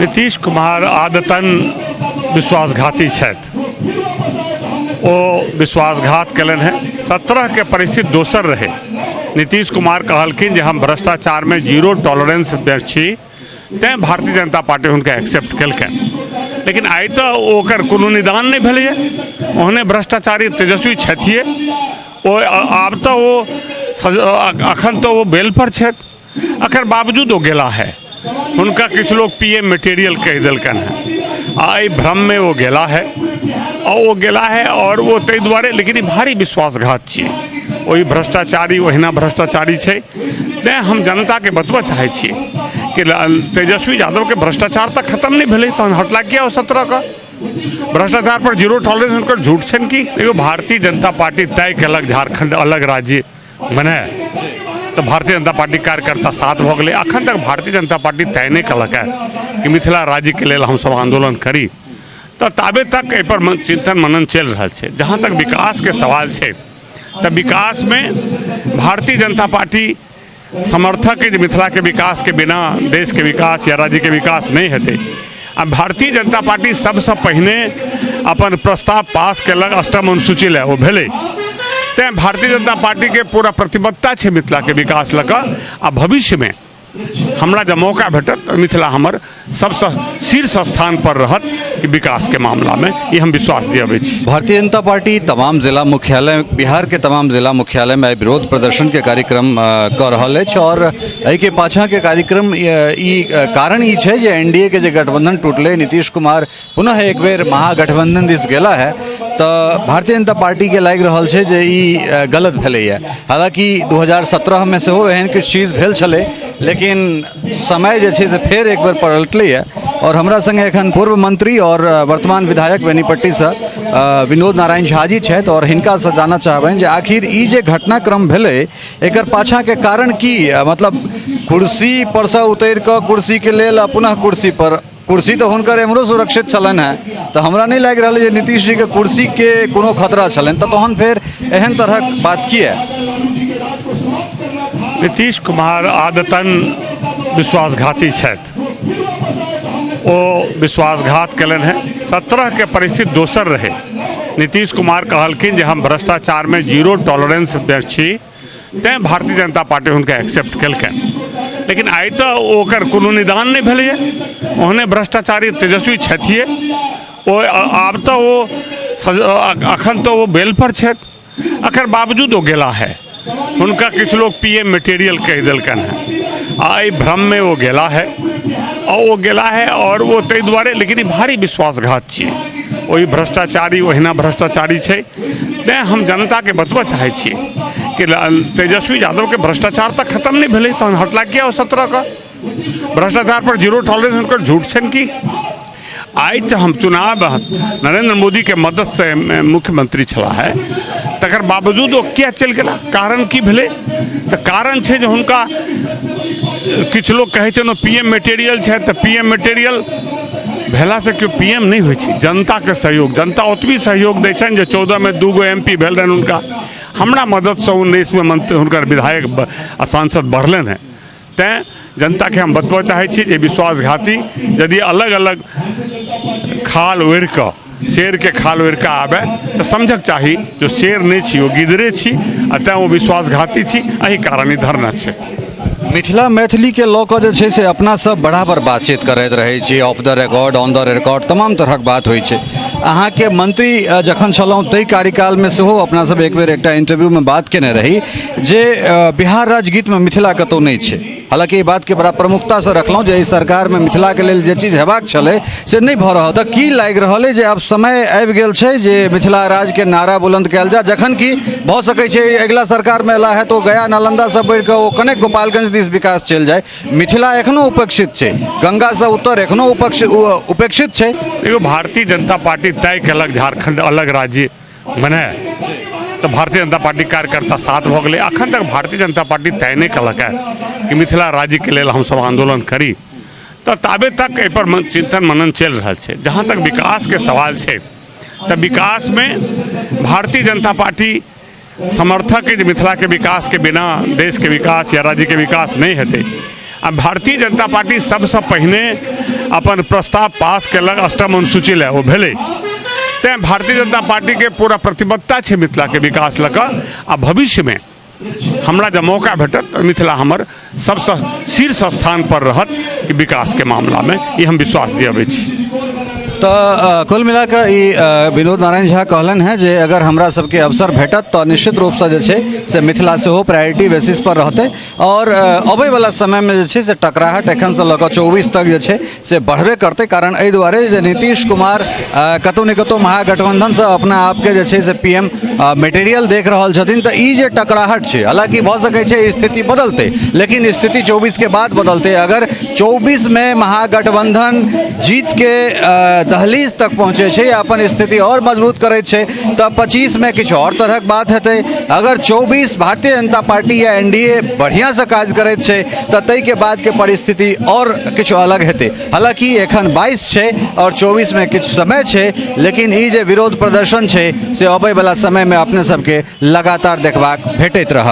नीतीश कुमार आदतन विश्वासघाती छथि। ओ विश्वासघात केलनि हेँ। 17के परिस्थिति दोसर रहै। नीतीश कुमार कहलखिन जे हम भ्रष्टाचारमे जीरो टॉलरेंस छी, तैँ भारतीय जनता पार्टी हुनका एक्सेप्ट केलकनि। लेकिन आइ तऽ ओकर कोनो निदान नहि भेलैए। ओहने भ्रष्टाचारी तेजस्वी छथिए। ओ आब तऽ ओ अखन तऽ ओ बेलपर छथि, एकर बावजूद ओ गेला है। हुनका किछु लोग पी एम मटेरियल कहि देलकनि हेँ आ एहि भ्रममे ओ गेला है आ ओ गेला है आओर ओ ताहि दुआरे, लेकिन ई भारी विश्वासघात छियै। ओहि भ्रष्टाचारी ओहिना भ्रष्टाचारी छै। तैँ हम जनताके बतबऽ चाहै छियै कि तेजस्वी यादवके भ्रष्टाचार तऽ खतम नहि भेलै, तहन हटला किया ओ 17के? भ्रष्टाचार पर जीरो टॉलरेंस हुनकर झूठ छनि कि? एगो भारतीय जनता पार्टी तय केलक झारखंड अलग राज्य बने तऽ भारतीय जनता पार्टी कार्यकर्ता साथ भऽ गेलै। अखन तक भारतीय जनता पार्टी तय नहि केलक है कि मिथिला राज्यके लेल हमसब आन्दोलन करी, तऽ ताबे तक एहिपर चिंतन मनन चलि रहल छै। जहाँ तक विकासके सवाल छै तऽ विकासमे भारतीय जनता पार्टी समर्थक जे मिथिलाके विकासके बिना देशके विकास या राज्यके विकास नहि हेतै। आ भारतीय जनता पार्टी सबसँ पहिने अपन प्रस्ताव पास केलक अष्टम अनुसूची लए, ओ भेलै। तैँ भारतीय जनता पार्टीके पूरा प्रतिबद्धता छै मिथिलाके विकास लऽ कऽ आ भविष्यमे हमरा जब मौका भेटत तऽ मिथिला हमर सबसँ शीर्ष स्थान पर रहत कि विकासके मामलामे, ई हम विश्वास दिअबै छी। भारतीय जनता पार्टी तमाम जिला मुख्यालय, बिहारके तमाम जिला मुख्यालयमे आइ विरोध प्रदर्शनके कार्यक्रम कऽ रहल अछि आओर एहिके पाछाँके कार्यक्रम ई कारण ई छै जे एन डी ए के जे गठबंधन टूटलै, नीतीश कुमार पुनः एक बेर महागठबंधन दिस गेला है, तऽ भारतीय जनता पार्टीके लागि रहल छै जे ई गलत भेलैए। हालाँकि 2017मे सेहो एहन किछु चीज भेल छलै, लेकिन समय जे छै से फेर एक बेर पलटलैए। आओर हमरा सङ्गे एखन पूर्व मंत्री आओर वर्तमान विधायक बेनीपट्टीसँ विनोद नारायण झा जी छथि आओर हिनकासँ जानऽ चाहबनि जे आखिर ई जे घटनाक्रम भेलै, एकर पाछाँके कारण की? मतलब कुर्सी परसँ उतरि कऽ कुर्सीके लेल आ पुनः कुर्सी पर। कुर्सी तऽ हुनकर एम्हरो सुरक्षित छलनि हेँ, तऽ हमरा नहि लागि रहल जे नीतीश जीके कुर्सीके कोनो खतरा छलनि, तऽ तहन फेर एहन तरहक बात किया? नीतीश कुमार आदतन विश्वासघाती छथि। ओ विश्वासघात केलनि हेँ। 17के परिस्थिति दोसर रहै। नीतीश कुमार कहलखिन जे हम भ्रष्टाचारमे जीरो टॉलरेंस छी, तैँ भारतीय जनता पार्टी हुनका एक्सेप्ट केलकनि। लेकिन आइ तऽ ओकर कोनो निदान नहि भेलैए। ओहने भ्रष्टाचारी तेजस्वी छथिए। ओ आब तऽ ओ अखन तऽ ओ बेलपर छथि, एकर बावजूद ओ गेला है। हुनका किछु लोग पी एम मटेरियल कहि देलकनि हेँ आ एहि भ्रममे ओ गेला है आ ओ गेला है आओर ओ ताहि दुआरे, लेकिन ई भारी विश्वासघात छियै। ओहि भ्रष्टाचारी ओहिना भ्रष्टाचारी छै। तैँ हम जनताके बतबऽ चाहै छियै कि तेजस्वी यादवके भ्रष्टाचार तऽ खतम नहि भेलै, तहन हटला किया ओ 17के? भ्रष्टाचार पर जीरो टॉलरेंस हुनकर झूठ छनि कि? आइ तऽ हम चुनाव नरेंद्र मोदीके मददसँ मुख्यमंत्री छलाह है, तकर बावजूद ओ किया चलि गेला? कारण की भेलै? तऽ कारण छै जे हुनका किछु लोग कहै छै ने पी एम मटेरियल छै, तऽ पी एम मटेरियल भेलासँ केओ पी एम नहि होइ छै। जनताके सहयोग, जनता ओतबी सहयोग दै छनि जे 14मे 2 गो एम पी भेल रहनि हुनका, हमरा मददसँ 19मे मंत्री हुनकर विधायक आ सांसद बढ़लनि हेँ। तैँ जनताके हम बतबऽ चाहै छी जे विश्वासघाती यदि अलग अलग खाल ओढ़ि कऽ, शेरके खाल ओढ़ि कऽ आबय तऽ समझक चाही जो शेर नहि छी, ओ गिदरे छी आ तैँ ओ विश्वासघाती छी। एहि कारण ई धरना छै। मिथिला मैथिलीके लऽ कऽ जे छै से अपना सब बराबर बातचीत करैत रहै छी, off the record, on the record, तमाम तरहक बात होइ छै। अहाँके मंत्री जखन छलहुँ ताहि कार्यकालमे सेहो अपना सब एक बेर एकटा इंटरव्यूमे बात केने रही जे बिहार राज्य गीतमे मिथिला कतहु नहि छै। हालाँकि ई बातके बड़ा प्रमुखतासँ रखलहुँ जे एहि सरकारमे मिथिलाके लेल जे चीज हेबाक छलै से नहि भऽ रहल। तऽ की लागि रहल अइ जे आब समय आबि गेल छै जे मिथिला राज्यके नारा बुलंद कयल जाय, जखन कि भऽ सकै छै अगिला सरकारमे एला है तऽ ओ गया नालन्दासँ बढ़ि कऽ ओ कनेक गोपालगंज दिस विकास चलि जाय? मिथिला एखनो उपेक्षित छै, गंगासँ उत्तर एखनो उपेक्षित छै। एगो भारतीय जनता पार्टी तय केलक झारखंड अलग राज्य बने तऽ भारतीय जनता पार्टी कार्यकर्ता साथ भऽ गेलै। अखन तक भारतीय जनता पार्टी तय नहि केलक है कि मिथिला राज्यके लेल हमसब आन्दोलन करी, तऽ ताबे तक एहिपर चिंतन मनन चलि रहल छै। जहाँ तक विकासके सवाल छै तऽ विकासमे भारतीय जनता पार्टी समर्थक जे मिथिलाके विकासके बिना देशके विकास या राज्यके विकास नहि हेतै। आ भारतीय जनता पार्टी सबसँ पहिने अपन प्रस्ताव पास केलक अष्टम अनुसूची लए, ओ भेलै। तैँ भारतीय जनता पार्टीके पूरा प्रतिबद्धता छै मिथिलाके विकास लऽ कऽ, आ भविष्यमे हमरा जब मौका भेटत तऽ मिथिला हमर सबसँ शीर्ष स्थान पर रहत कि विकासके मामलामे, ई हम विश्वास दिअबै छी। तऽ कुल मिला कऽ ई विनोद नारायण झा कहलनि हेँ जे अगर हमरा सबके अवसर भेटत तऽ निश्चित रूपसँ जे छै से मिथिला सेहो प्रायोरिटी बेसिस पर रहतै, आओर अबैवला समयमे जे छै से टकराहट एखनसँ लऽ कऽ 24 तक जे छै से बढ़बे करतै। कारण एहि दुआरे जे नीतीश कुमार कतहु ने कतहु महागठबंधनसँ अपना आपके जे छै से पी एम मटेरियल देख रहल छथिन। तऽ ई जे टकराहट छै, हालाँकि भऽ सकै छै स्थिति बदलतै, लेकिन स्थिति 24के बाद बदलतै। अगर 24मे महागठबंधन जीतके दहलीज तक पहुँचै छै या अपन स्थिति आओर मजबूत करै छै तऽ 25मे किछु आओर तरहक बात हेतै। अगर 24 भारतीय जनता पार्टी या NDA बढ़िआँसँ काज करैत छै तऽ ताहिके बादके परिस्थिति आओर किछु अलग हेतै। हालाँकि एखन 22 छै आओर 24मे किछु समय छै, लेकिन ई जे विरोध प्रदर्शन छै से अबैवला समयमे अपने सबके लगातार देखबाक भेटैत रहत।